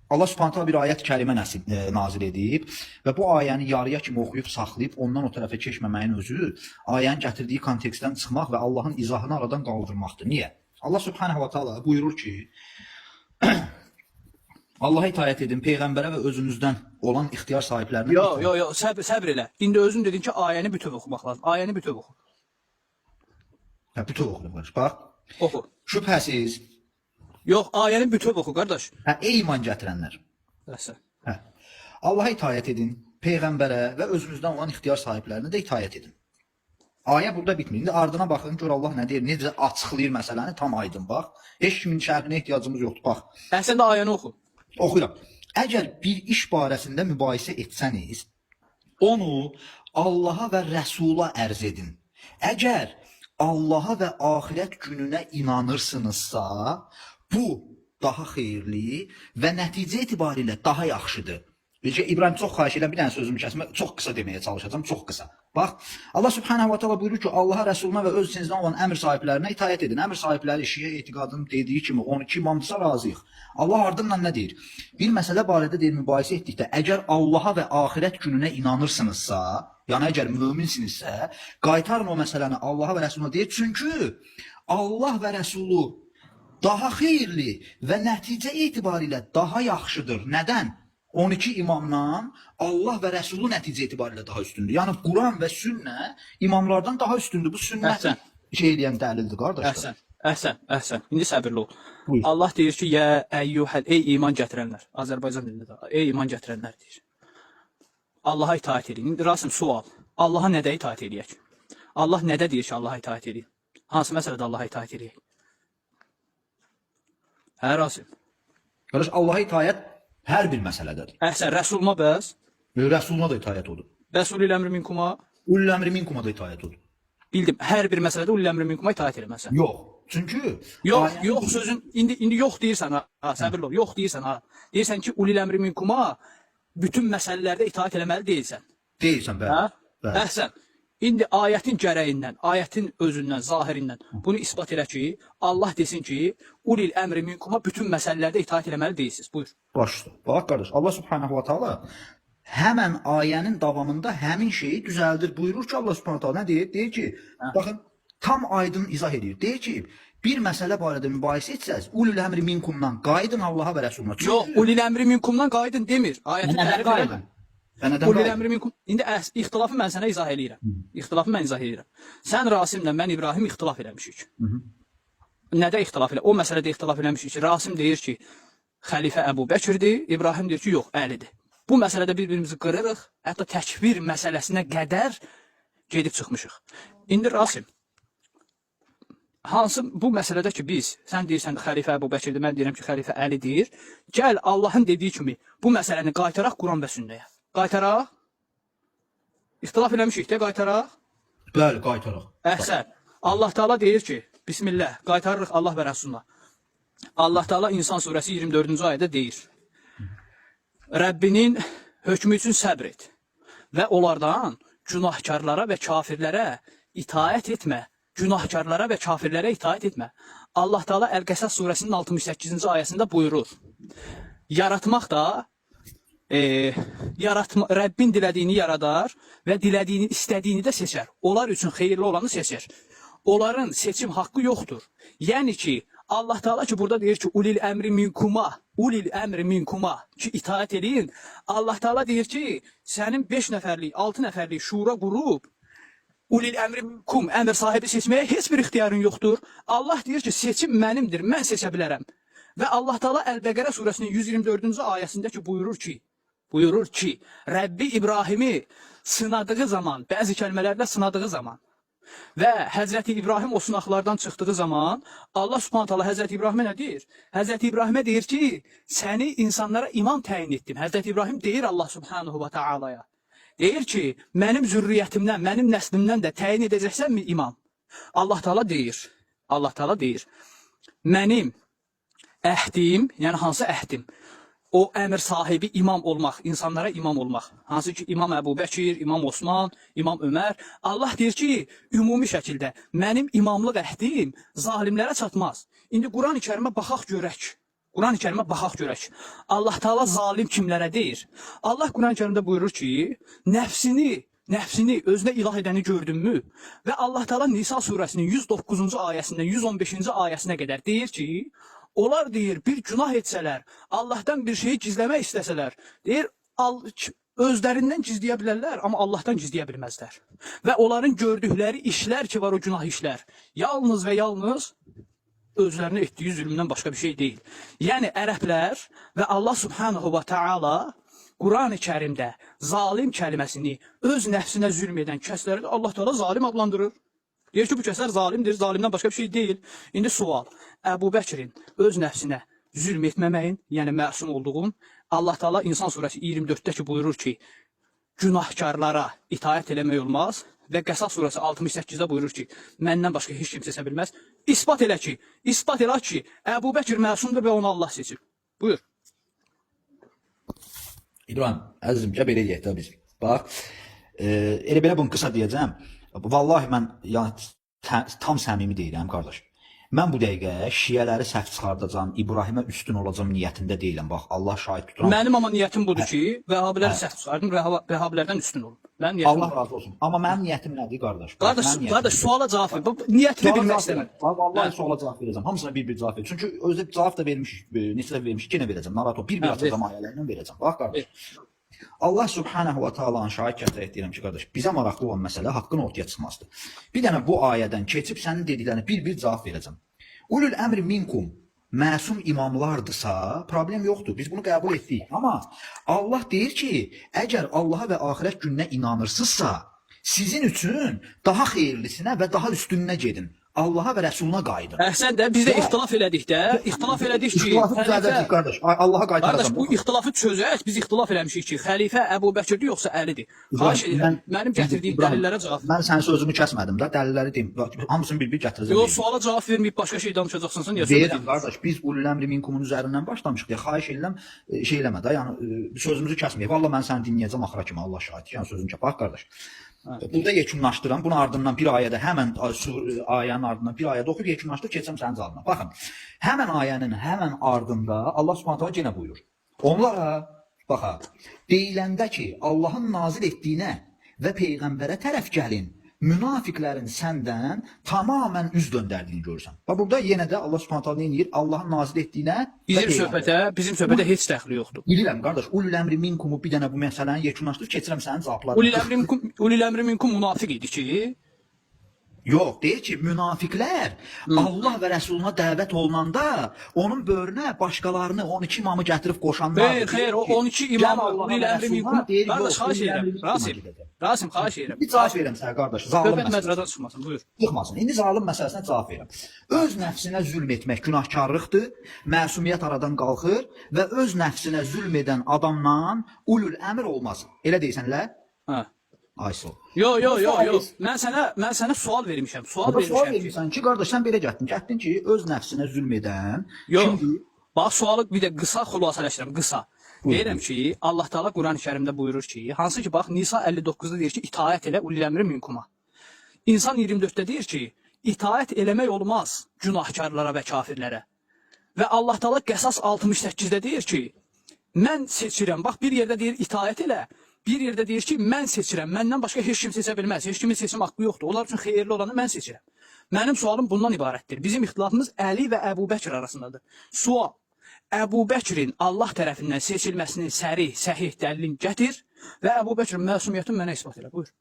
Allah Subhanahu taala bir ayət kərimə nazil edib və bu ayəni yarıya kimi oxuyub saxlayıb ondan o tərəfə keçməməyin özü ayənin gətirdiyi kontekstdən çıxmaq və Allahın izahını aradan qaldırmaqdır. Niyə? Allah Subhanahu va taala buyurur ki, Allaha itaət edin, peyğəmbərə və özünüzdən olan ixtiyar sahiblərinə Yo, itaət. yo, yo, səbr elə. İndi özün dedin ki, ayəni bütöv oxumaq lazım. Ayəni bütöv oxu. Hə, bütöv oxuyun qardaş. Bax, Oxu. şübhəsiz, Yox, ayəni bütöv oxu qardaş. hə, ey iman gətirənlər. Əhsən. Hə. Allaha itaət edin, peyğəmbərə və özünüzdən olan ixtiyar sahiblərinə də itaət edin. Ayə burada bitmir. İndi ardına baxın, gör Allah nə deyir, necə açıqlayır məsələni, tam aydın bax. Heç kimin şərhinə ehtiyacımız yoxdur. Bax, Əhsən də ayəni oxu. oxuyuram. Əgər bir iş barəsində mübahisə etsəniz, onu Allaha və Rəsula ərz edin. Əgər Allaha və axirət gününə inanırsınızsa, bu daha xeyirli və nəticə etibarilə daha yaxşıdır. Bircə İbrahim, çox xahiş edirəm, bir dənə sözümü kəsmə, çox qısa deməyə çalışacağam, çox qısa. Bax, Allah Subhanahu va Taala buyurur ki, Allaha, Rəsuluna və öz içinizdən olan əmr sahiblərinə itaət edin. Əmr sahibləri şiə etiqadının dediyi kimi 12 imamdırsa razıyıq. Allah ardından nə deyir? Bir məsələ barədə deyir, mübahisə etdikdə əgər Allaha və axirət gününə inanırsınızsa, yəni əgər möminsinizsə, qaytarın o məsələni Allaha və Rəsuluna deyir. Çünki Allah və Rəsulu daha xeyirli və nəticə etibarilə daha yaxşıdır. Nədən? 12 imamdan Allah və Rəsulu nəticə etibarilə daha üstündür. Yəni Quran və sünnə imamlardan daha üstündür. Bu sünnəti Əhsən. şey eləyən dəlildir qardaşlar. Əhsən. Əhsən, əhsən. İndi səbirli ol. Buyur. Allah deyir ki, yə əyyuhəl, ey iman gətirənlər. Azərbaycan dilində də ey iman gətirənlər deyir. Allaha itaət edin. İndi Rasim sual. Allaha nədə itaət eləyək? Allah nədə deyir ki, Allaha itaət edin? Hansı məsələdə Allaha itaət eləyək? Hə Rasim. Qardaş, Allaha itaət hər bir məsələdədir. Əhsən, Rəsuluma bəs? Rəsuluna da itaət odur. Rəsulil əmri minkuma. Ulul əmri minkuma da itaət odur. Bildim, hər bir məsələdə ulil əmri minkuma itaət eləməsən. Yox. Çünki Yox, ayənin- yox sözün indi yox deyirsən ha, ha, səbirli ol. Yox deyirsən ha. Deyirsən ki, ulil əmri minkuma bütün məsələlərdə itaət eləməli deyilsən. Deyirsən, bəli. Hə? Bəli. Əhsən. İndi ayətin gərəyindən, ayətin özündən, zahirindən bunu isbat elə ki, Allah desin ki, ulil əmri minkuma bütün məsələlərdə itaət eləməli deyilsiniz. Buyur. Baş üstə. Bax qardaş, Allah Subhanahu va Taala həmən ayənin davamında həmin şeyi düzəldir. Buyurur ki, Allah Subhanahu taala nə deyir? Deyir ki, baxın, tam aydın izah edir. Deyir ki, bir məsələ barədə mübahisə etsəz, ulul əmri minkumdan qayıdın Allaha və Rəsuluna. Çünki Yox, ulil əmri minkumdan qayıdın demir. Ayəti Nədən tərif qayıdın? eləmir. Və nədən Ulil qayıdın? əmri minkum. İndi ixtilafı mən sənə izah eləyirəm. İxtilafı mən izah eləyirəm. Sən Rasimlə mən İbrahim ixtilaf eləmişik. Nədə ixtilaf elə? O məsələdə ixtilaf eləmişik ki, Rasim deyir ki, xəlifə Əbu Bəkirdir, İbrahim deyir ki, yox, Əlidir. Bu məsələdə bir-birimizi qırırıq, hətta təkfir məsələsinə qədər gedib çıxmışıq. İndi Rasim, hansı bu məsələdə ki biz, sən deyirsən xəlifə Əbu Bəkirdir, mən deyirəm ki, xəlifə Əlidir. Gəl Allahın dediyi kimi bu məsələni qaytaraq Quran və sünnəyə. Qaytaraq. İxtilaf eləmişik də qaytaraq. Bəli, qaytaraq. Əhsən. Allah Teala deyir ki, Bismillah, qaytarırıq Allah və Rəsuluna. Allah Teala İnsan surəsi 24-cü ayədə deyir. Rəbbinin hökmü üçün səbr et və onlardan günahkarlara və kafirlərə itaət etmə. Günahkarlara və kafirlərə itaət etmə. Allah Teala Əl-Qəsəs surəsinin 68-ci ayəsində buyurur. Yaratmaq da yaratma, Rəbbin dilədiyini yaradar və dilədiyini, istədiyini də seçər. Onlar üçün xeyirli olanı seçər. Onların seçim haqqı yoxdur. Yəni ki, Allah Teala ki burada deyir ki, ulil əmri minkuma, ulil əmri minkuma ki itaət eləyin. Allah Teala deyir ki, sənin 5 nəfərlik, 6 nəfərlik şura qurub ulil əmri minkum, əmr sahibi seçməyə heç bir ixtiyarın yoxdur. Allah deyir ki, seçim mənimdir, mən seçə bilərəm. Və Allah Teala Əl-Bəqərə surəsinin 124-cü ayəsində ki buyurur ki, Rəbbi İbrahimi sınadığı zaman, bəzi kəlmələrlə sınadığı zaman və Həzrəti İbrahim o sınaqlardan çıxdığı zaman Allah Subhanahu taala Həzrəti İbrahimə nə deyir? Həzrəti İbrahimə deyir ki, səni insanlara imam təyin etdim. Həzrəti İbrahim deyir Allah Subhanahu və Taalaya. Deyir ki, mənim zürriyyətimdən, mənim nəslimdən də təyin edəcəksənmi imam? Allah Taala deyir. Allah Taala deyir. Mənim əhdim, yəni hansı əhdim? O əmr sahibi imam olmaq, insanlara imam olmaq. Hansı ki İmam Əbu Bəkir, İmam Osman, İmam Ömər. Allah deyir ki, ümumi şəkildə mənim imamlıq əhdim zalimlərə çatmaz. İndi Quran-ı Kərimə baxaq görək. Quran-ı Kərimə baxaq görək. Allah Taala zalim kimlərə deyir? Allah Quran-ı Kərimdə buyurur ki, nəfsini özünə ilah edəni gördünmü? Və Allah Taala Nisa surəsinin 109-cu ayəsindən 115-ci ayəsinə qədər deyir ki, onlar deyir bir günah etsələr, Allahdan bir şeyi gizləmək istəsələr, deyir özlərindən gizləyə bilərlər, amma Allahdan gizləyə bilməzlər. Və onların gördükləri işlər ki var o günah işlər, yalnız və yalnız özlərinə etdiyi zülmdən başqa bir şey deyil. Yəni ərəblər və Allah Subhanahu va Taala Quran-ı Kərimdə zalim kəlməsini öz nəfsinə zülm edən kəsləri də Allah Taala zalim adlandırır. Deyir ki, bu kəslər zalimdir, zalimdən başqa bir şey deyil. İndi sual. Əbu Bəkrin öz nəfsinə zülm etməməyin, yəni məsum olduğun, Allah Taala İnsan surəsi 24-də ki buyurur ki, günahkarlara itaət eləmək olmaz və Qəsas surəsi 68-də buyurur ki, məndən başqa heç kim seçə bilməz. İsbat elə ki, isbat elə ki, Əbu Bəkir məsumdur və onu Allah seçib. Buyur. İbrahim, əzizim, gəl belə eləyək də biz. Bax, elə belə bunu qısa deyəcəm. Vallahi mən yəni tam səmimi deyirəm, qardaş. Mən bu dəqiqə şiələri səhv çıxardacam, İbrahimə üstün olacam niyyətində deyiləm. Bax, Allah şahid tuturam. Mənim amma niyyətim budur ki, Vəhabiləri səhv çıxardım, Vəhabilərdən üstün olum. Mənim niyyətim Allah budur. razı olsun. Amma mənim niyyətim nədir, qardaş? Bax, Qardaş, mənim niyyətim qardaş suala cavab ver. Bu niyyətini Suala bilmək cavab istəmirəm. verəcəm. Bax, Vallahi Hə. suala cavab verəcəm. Hamısına bir-bir cavab verəcəm. Çünki özü cavab da vermiş, neçə dəfə vermiş, yenə verəcəm. Narahat ol. Bir-bir Hə, ver. açacağam ayələrlə verəcəm. Bax qardaş. Ver. Allah Subhanahu va Taala'nın şahid gətirək deyirəm ki, qardaş, bizə maraqlı olan məsələ haqqın ortaya çıxmasıdır. Bir dənə bu ayədən keçib sənin dediklərinə bir-bir cavab verəcəm. Ulul əmri minkum məsum imamlardısa, problem yoxdur. Biz bunu qəbul etdik. Amma Allah deyir ki, əgər Allaha və axirət gününə inanırsınızsa, sizin üçün daha xeyirlisinə və daha üstününə gedin. Allaha və Rəsuluna qayıdın. Əhsən də biz də ixtilaf elədik də, ixtilaf elədik ki, İxtilafı xəlifə düzəldəcəyik qardaş. Ay, Allaha Qardaş qaytaracağam. bu ixtilafı çözək. Biz ixtilaf eləmişik ki, xəlifə Əbu Bəkirdir yoxsa Əlidir? Xahiş edirəm, mənim gətirdiyim İbrahim, dəlillərə cavab ver. Mən sənin sözünü kəsmədim də, dəlilləri deyim. Bax, hamısını bir-bir gətirəcəm. Yox, deyim. suala cavab verməyib başqa şey danışacaqsınsa niyə söhbət Deyirəm edirsən? qardaş, biz ulul əmri minkumun üzərindən başlamışıq deyə xahiş edirəm, şey eləmə də, yəni sözümüzü kəsməyək. Vallah mən səni dinləyəcəm axıra kimi, Allah şahid. Yəni sözünü kəs. Bax qardaş. Burada yekunlaşdıram. Bunun ardından bir ayədə həmən ayənin ardından bir ayədə oxuyub yekunlaşdırıb keçəcəm sənin cavabına. Baxın. Həmən ayənin həmən ardında Allah Subhanahu taala yenə buyurur. Onlara bax ha, deyiləndə ki, Allahın nazil etdiyinə və peyğəmbərə tərəf gəlin, münafiqlərin səndən tamamilə üz döndərdiyini görürsən. Bax burada yenə də Allah Subhanahu taala nə edir? Allahın nazil etdiyinə və Bizim peyğəmbərə. söhbətə, bizim söhbətə heç dəxli yoxdur. Bilirəm qardaş, ulul əmri minkumu bir dənə bu məsələni yekunlaşdırıb keçirəm sənin cavablarına. Ulil əmri minkum, ulil əmri minkum münafiq idi ki, Yox, deyir ki, münafiqlər Allah və Rəsuluna dəvət olunanda onun böyrünə başqalarını, 12 imamı gətirib qoşanlardır. xeyr, xeyr, o Deyir ki, 12 gəl imam Allaha ulil və əmri Rəsuluna, minkum. deyir, Qardaş, yox, xahiş ulil əmri edirəm. minkuma Rasim, gedəcəm. Rasim, xahiş edirəm. Bir cavab verirəm sənə qardaş, zalım Söhbət məsələsi. məcradan çıxmasın, buyur. Çıxmasın. İndi zalım məsələsinə cavab verirəm. Öz nəfsinə zülm etmək günahkarlıqdır, məsumiyyət aradan qalxır və öz nəfsinə zülm edən adamdan ulul əmr olmaz. Elə deyirsən lə? Hə. Ay sağ ol. Yo, yo, yo, yo. Sual- Mən sənə sual vermişəm. Sual Burada sual vermişəm ki. vermirsən ki, qardaş sən belə gətdin. Gətdin ki, öz nəfsinə zülm edən Yox. kimdir? Bax sualı bir də qısa xülasələşdirəm, qısa. Deyirəm ki, Allah Taala Quran-ı Kərimdə buyurur ki, hansı ki bax Nisa 59-da deyir ki, itaət elə ulil əmri minkuma. İnsan 24-də deyir ki, itaət eləmək olmaz günahkarlara və kafirlərə. Və Allah Taala Qəsas 68-də deyir ki, mən seçirəm. Bax bir yerdə deyir itaət elə, bir yerdə deyir ki, mən seçirəm. Məndən başqa heç kim seçə bilməz. Heç kimin seçim haqqı yoxdur. Onlar üçün xeyirli olanı mən seçirəm. Mənim sualım bundan ibarətdir. Bizim ixtilafımız Əli və Əbu Bəkir arasındadır. Sual: Əbu Bəkrin Allah tərəfindən seçilməsinin sərih, səhih dəlilini gətir və Əbu Bəkrin məsumiyyətini mənə isbat elə. Buyur.